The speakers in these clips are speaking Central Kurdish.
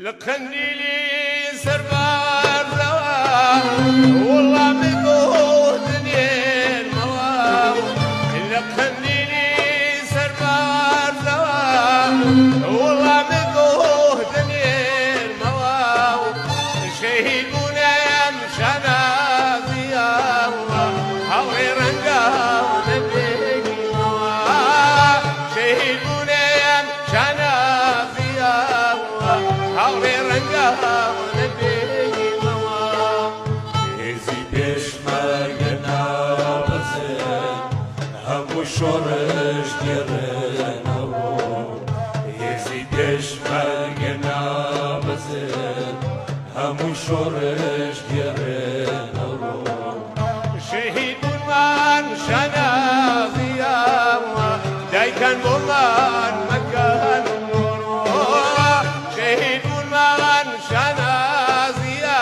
لە قەندیلی سەر بارزەوە وەڵامی بۆ دنێرمەوە لە قەندیلی سەر بارزەوە وەڵامی بۆ دنێرمەوە شەهید بوونم شانازییە هاوڕێ ڕەنگاو نەبینیمەوە شەهید بوونم شانازییە هاوڕێ ڕەنگاو نەبینیمەوە. هێزی پێشمەرگە نابەزن هەموو شۆڕش گێڕنەوە هێزی پێشمەرگە نابەزن هەموو شۆڕش گێڕنەوە. شەهید بوونمان شانازییە دایکان بۆمان مەکەن مۆرۆ شەهید بوونمان شانازییە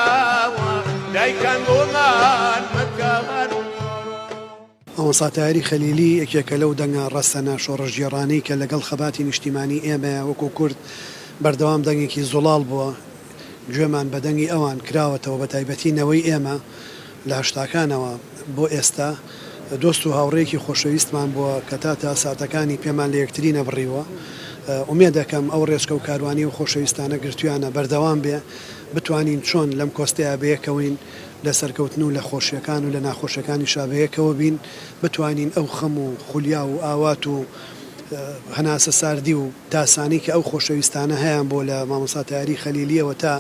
دایکان بۆمان مەکەن مۆرۆ. مامۆستا تاهیری خەلیلی یەکێکە لەو دەنگە ڕەسەنە شۆڕشگێڕانەی کە لەگەڵ خەباتی نیشتیمانی ئێمەیە وەکو کورد بەردەوام دەنگێکی زوڵاڵ بووە گوێمان بە دەنگی ئەوان کراوەتەوە بەتایبەتی نەوەی ئێمە لە هەشتاکانەوە بۆ ئێستا دۆست و هاوڕێیەکی خۆشەویستمان بووە کە تا تا ساتەکانی پێمان لە یەکتری نەبڕیوە ئومێدەکەم ئەو ڕێچکە و کاروانی و خۆشەویستانە گرتویانە بەردەوام بێ بتوانین چۆن لەم کۆستەیا بەیەکەوەین لە سەرکەوتن و لە خۆشیەکان و لە ناخۆشیەکانیشا بەیەکەوە بین بتوانین ئەو خەم و خولیا و ئاوات و هەناسە ساردی و تاسانەی کە ئەو خۆشەویستانە هەیان بووە لە مامۆستا تەیاری خەلیلیەوە تا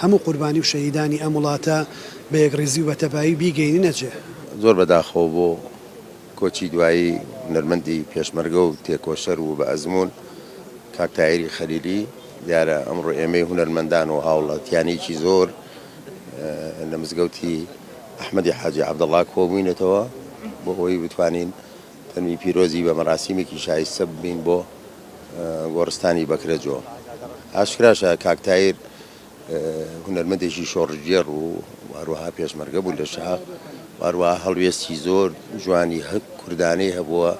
هەموو قوربانی و شەهیدانی ئەم وڵاتە بە یەکڕیزی و بە تەبایی بیگەیننە جێ. زۆر بەداخەوە بۆ کۆچی دوایی هونەرمەندی پێشمەرگە و تێکۆشەر و بە ئەزموون کاک تاهیری خەلیلی، دیارە ئەمڕۆ ئێمەی هونەرمەندان و هاوڵاتیانێکی زۆر لە مزگەوتی ئەحمەدی حاجی عەبدوڵڵا کۆبووینەتەوە بۆ ئەوەی بتوانین تەرمی پیرۆزی بە مەراسیمێکی شایستە ببین بۆ گۆڕستانی بەکرەجۆ. ئاشکراشە کاک تاهیر هونەرمەندێکی شۆڕشگێڕ و هەروەها پێشمەرگە بوو لە شاخ و هەروەها هەڵوێستی زۆر جوانی کوردانەی هەبووە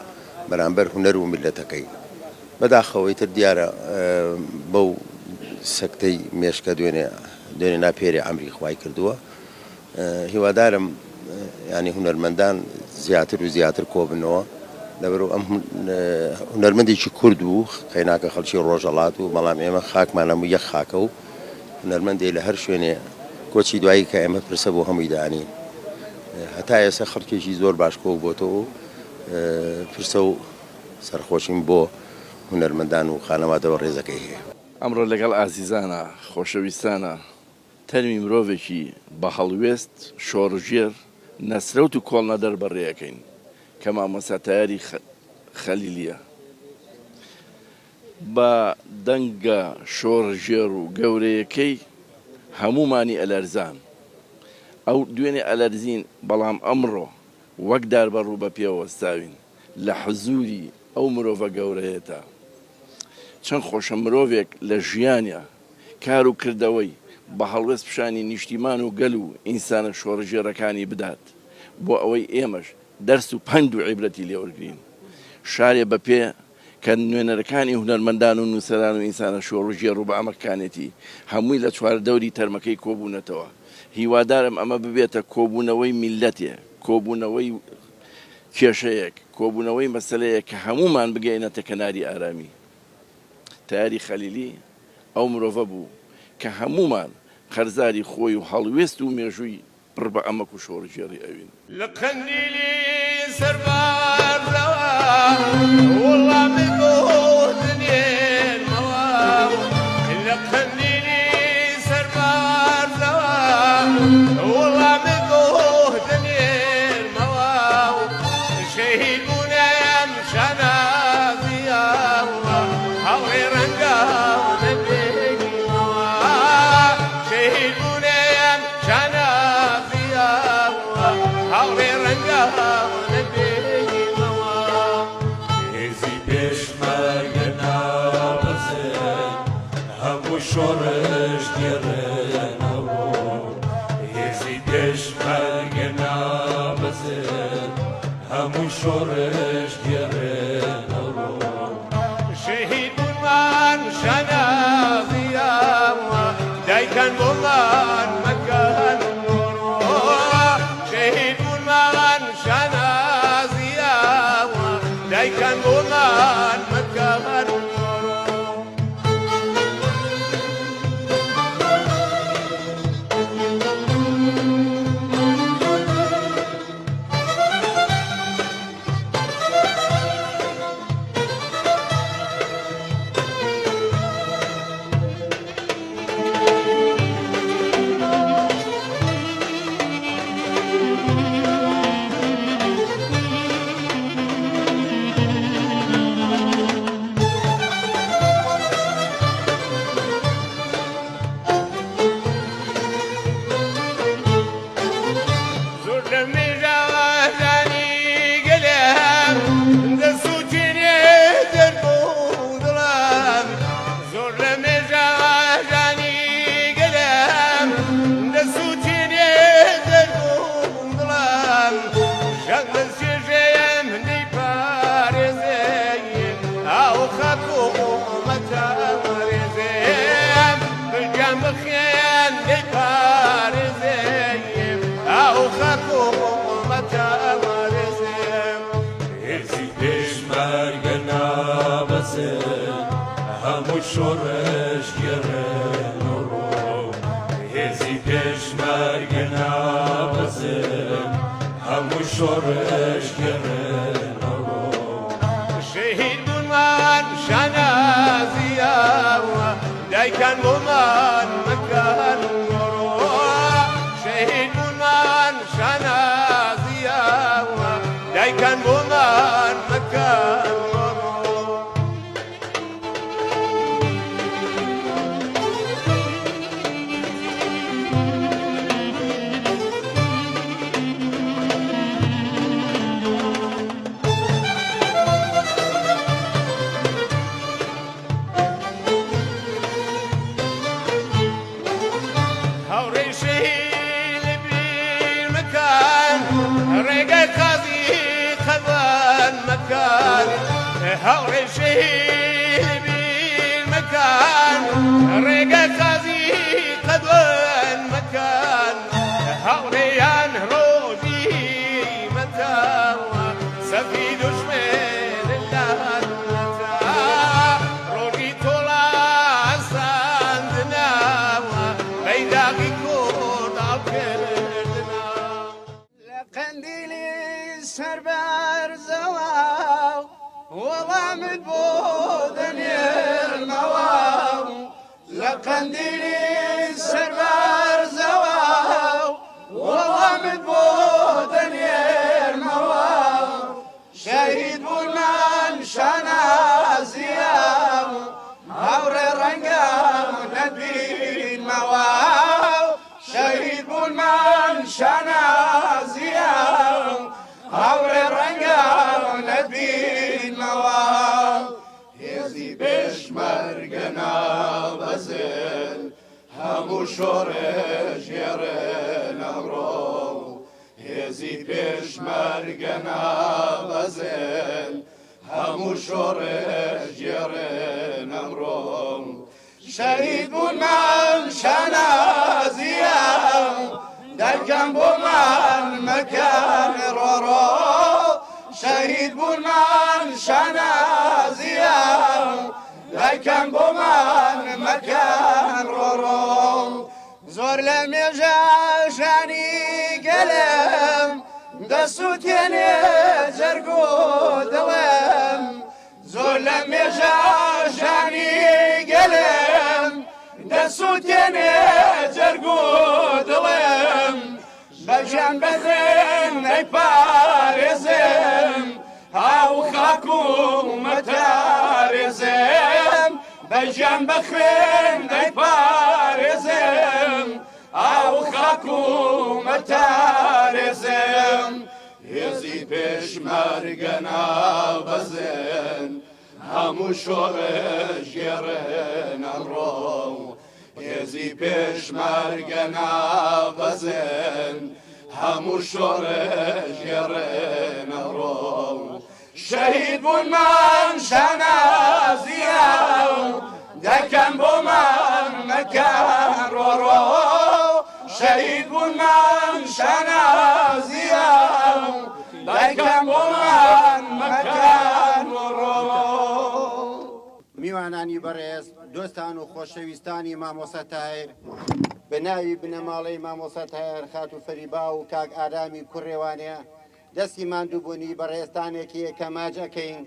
بەرامبەر هونەر و میللەتەکەی. بەداخەوە ئیتر دیارە بەو سەکتەی مێشکە دوێنێ دوێنێ نا پێرێ ئەمری خوای کردووە. هیوادارم یانی هونەرمەندان زیاتر و زیاتر کۆبنەوە لەبەرو ئەم هونەرمەندێکی کورد بوو قەیناکە خەڵکی ڕۆژەڵات و بەڵام ئێمە خاکمان هەموو یەک خاکە و هونەرمەندێ لە هەر شوێنێ کۆچی دوایی کە ئێمە پرسە بۆ هەمووی دانین هەتا ئێستا خەڵکێکی زۆر باش کۆ بۆتەوە و پرسە و سەرخۆشیم بۆ هونەرمەندان و خانەوادە بەڕێزەکەی هەیە. ئەمڕۆ لەگەڵ ئازیزانە، خۆشەویستانە، تەرمی مرۆڤێکی بە هەڵوێست، شۆڕشگێڕ، نەسرەوت و کۆڵنەدەر بەڕێ ئەکەین کە مامۆستا تایەری خەلیلییە. بە دەنگە شۆڕشگێڕ و گەورەیەکەی هەموومانی ئەلەرزان. ئەو دوێنێ ئەلەرزین، بەڵام ئەمڕۆ وەک داربەڕوو بە پێ وەستاوین لە حزووری ئەو مرۆڤە گەورەیەدا. چەند خۆشە مرۆڤێک لە ژیانیا کار و کردەوەی بە هەڵوێست پیشانی نیشتیمان و گەل و ئینسانە شۆڕشگێڕەکانی بدات بۆ ئەوەی ئێمەش دەرس و پەند و عیبرەتی لێوەرگرین. شارێ بە پێ کە نوێنەرەکانی هونەرمەندان و نووسەران و ئینسانە شۆڕشگێڕ و بەئەمەکەکانێتی هەمووی لە چواردەوری تەرمەکەی کۆبوونەتەوە. هیوادارم ئەمە ببێتە کۆبوونەوەی میللەتێ، کۆبوونەوەی کێشەیەک، کۆبوونەوەی مەسەلەیەک کە هەموومان بگەینەتە کەناری ئارامی. تەیاری خەلیلی ئەو مرۆڤە بوو کە هەموومان قەرزاری خۆی و هەڵوێست و مێژووی پڕ بە ئەمەک و شۆڕشگێڕی ئەوین. لە قەندیلی سەر بارزەوە وەڵامی بۆ دنێرمەوە لە قەندیلی سەر بارزەوە وەڵامی بۆ دنێرمەوە شەهید بوونم شانازییە هاوڕێ ڕەنگاو نەبینیمەوە شەهید بوونم شانازییە هاوڕێ ڕەنگاو نەبینیمەوە. هێزی پێشمەرگە نابەزن هەموو شۆڕش گێڕنەوە هێزی پێشمەرگە نابەزن هەموو شۆڕش گێڕنەوە. شەهید بوونمان شانازییە. دایکان بۆمان مەکەن ڕۆڕۆ شەهید بوونمان شانازیە دایکان بۆمان مەکەن ڕۆڕۆ. زۆر لە مێژانی گەلم دەسووتێنێ دەرد و دڵم زۆر لە مێژانی گەلم دەسووتێنێ دەرد و دڵم ژەنگ دەچێژێم دەیپارێزێ ئاو خاک و مەتارێزێم بگیان بخێن دەیپارێزێ ئاو خاک و مەتارێزێم. هێزی پێشمەرگە نابەزن هەموو شۆڕشگێڕن ڕۆ هێزی پێشمەرگە نابەزن هەموو شۆڕشگێڕن ڕۆ. شەهید بوونمان شانازیە دایکان بۆمان مەکەن ڕۆ شەهید بوونمان شانازیە دایکان بۆمان مەکەن ڕۆ. هاوڕێی شەهید لە بیر مەکەن ڕێگای قازی قەوان مەکەن هاوڕێی شەهید لە بیر مەکەن ڕێگای قازی قەوان مەکەن هاوڕێیان ڕۆژی مەتاوە سەفی دوژمن لانەتا ڕۆژی تۆڵە ساندناوە بەیداغی کورد هەڵکردنا. لە قەندیلی سەربەرزەوە وەڵامت بۆ دەنێرمەوە لە قەندیلی سەربەرزەوە وەڵامت بۆ دەنێرمەوە شەهید بوونمان شانازیە هاوڕێ ڕەنگە نەبینمەوە شەهید بوونمان شانازیە هاوڕێ ڕەنگە نەبینمەوە هێزی پێشمەرگە نابەزن هەموو شۆڕشگێڕن ئەمڕۆ هێزی پێشمەرگە نابەزن هەموو شۆڕشگێڕن ئەمڕۆ شەهید بوونمان شانازیە دایکان بۆمان مەکەن ڕۆڕۆ شەهید بوونمان شانازیە دایکان بۆمان مەکەن ڕۆڕۆ زۆر لە مێژە ژانی گەلم دەسووتێنێ جەرگ و دڵم زۆر لە مێژە ژانی گەلم دەسووتێنێ جەرگ و دڵم بەگیان بەخوێن ئەیپارێزم ئاو خاک و مەتارێزم بەگیان بەخوێن ئەیپارێزم ئاو خاک و مەتارێزم هێزی پێشمەرگە نابەزن هەموو شۆڕشگێڕن ئەمڕۆ هێزی پێشمەرگە نابەزن هەموو شۆڕشگێڕن ئەمڕۆ شەهید بوونمان شانازیە دایکان بۆمان مەکەن ڕۆڕۆ. شەهید بوونمان شانازیە دایکان بۆمان مەکەن ڕۆ. میوانانی بەڕێز، دۆستان و خۆشەویستانی مامۆستا تاهیر، بە ناوی بنەماڵەی مامۆستا تاهیر خاتوو فەریبا و کاک ئارامی کوڕێوانێ دەستی ماندووبوونی بەڕێزتانێکی کە ماچ ئەکەین.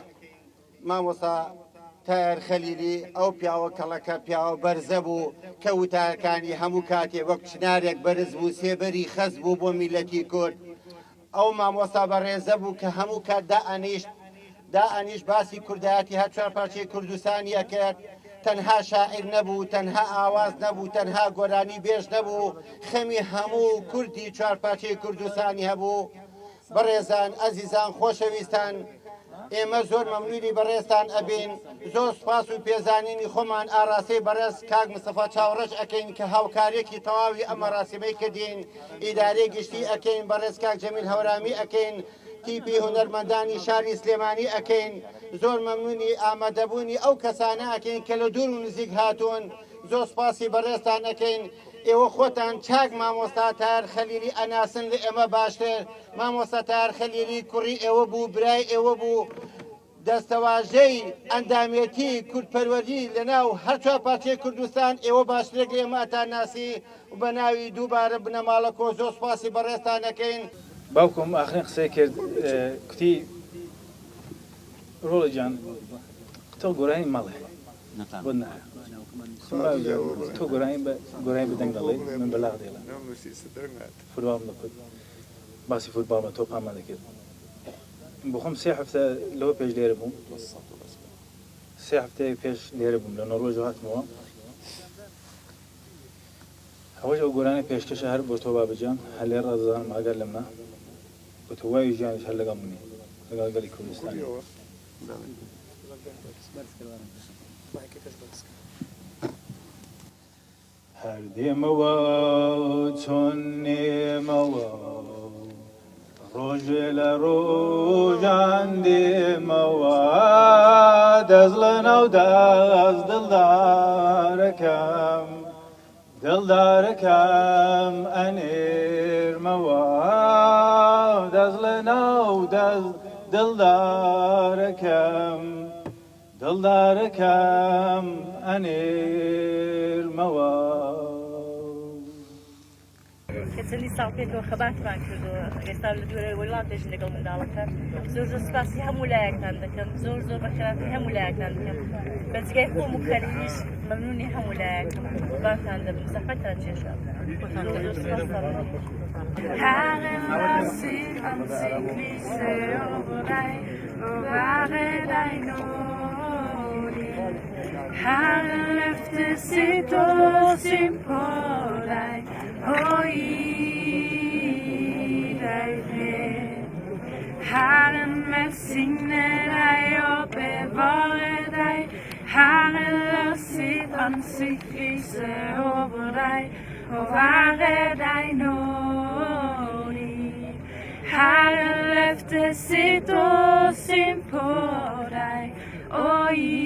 مامۆستا تایەر خەلیلی ئەو پیاوە کەڵەکە پیاوە بەرزە بوو کە وتارەکانی هەموو کاتێ وەک چنارێک بەرز بوو، سێبەری خەست بوو بۆ میللەتی کورد. ئەو مامۆستا بەڕێزە بوو کە هەموو کات دائەنیشت دائەنیشت باسی کوردایەتی هەر چوار پارچەی کوردستانی ئەکرد. تەنها شاعیر نەبوو، تەنها ئاواز نەبوو، تەنها گۆرانی بێژ نەبوو، خەمی هەموو کوردی چوار پارچەی کوردستانی هەبوو. بەڕێزان، ئەزیزان، خۆشەویستان، ئێمە زۆر مەمنونی بەڕێزتان ئەبین، زۆر سوپاس و پێزانینی خۆمان ئاراستەی بەڕێز کاک مستەفا چاوڕەش ئەکەین کە هاوکارێکی تەواوی ئەم مەراسیمەی کردین، ئیدارەی گشتی ئەکەین، بەڕێز کاک جەمیل هەورامی ئەکەین، تیپی هونەرمەندانی شاری سلێمانی ئەکەین، زۆر مەمنونی ئامادەبوونی ئەو کەسانە ئەکەین کە لە دوور و نزیک هاتوون، زۆر سوپاسی بەڕێزتان ئەکەین. ئێوە خۆتان چاک مامۆستا تاهیر خەلیلی ئەناسن لە ئێمە باشتر، مامۆستا تاهیر خەلیلی کوڕی ئێوە بوو، برای ئێوە بوو، دەستەواژەی ئەندامێتی کوردپەروەری لەناو هەر چوار پارچەی کوردستان ئێوە باشترێک لە ئێمە ئەتانناسی و بە ناوی دووبارە بنەماڵە کۆ زۆر سوپاسی بەڕێزتان ئەکەین. باوکم ئاخرین قسەی کرد کوتی ڕۆڵە گیان تۆ گۆرانی مەڵێ بۆت نایە تۆ گۆرانی بە گۆرانی بە دەنگ دەڵێی من بە لاق دەیڵێم فوتباڵم دەکوت باسی فوتباڵمان تۆپانمان دەکرد بۆخۆم سێ هەفتە لەوە پێش لێرە بووم سێ هەفتەیە پێش لێرە بووم لە نۆروێژ هاتمەوە ئەوەش ئەو گۆرانی پێشکەشە هەر بۆ تۆ بابە گیان هەر لێرە دەزانم ئاگات لە منە بۆ تۆ وای ژیانیش هەر لەگەڵ منی لەگەڵ گەلی کوردستانی. هەر دێمەوە چۆن نێمەوە ڕۆژێ لە ڕۆژان دێمەوە دەست لە ناو دەست دڵدارەکەم دڵدارەکەم ئەنێرمەوە دەست لە ناو دەست دڵدارەکەم دڵدارەکەم ئەنێرمەوە. کە چەندین ساڵ پێکەوە خەباتمان کردووە ئێستا لە دوورە وڵات دەژین لەگەڵ منداڵەکان زۆر زۆر سپاسی هەموو لایەکتان دەکەم زۆر زۆر بەخێراتنی هەموو لایەکتان دەکەم بە جگای خۆم و خەلیلیش مەمنونی هەموو لایەکم قوربانتان دەبم زەحمەتتان کێشا زۆر زۆر سپاستان دەکەم. Herren la sitt ansikt lyse over deg og være deg nådig. Herren løfte sitt åsyn på deg og gi deg fred. Herren velsigne deg og bevare deg. Herren la sitt ansikt lyse over deg og være deg nådig. Herren løfte sitt åsyn på deg og gi.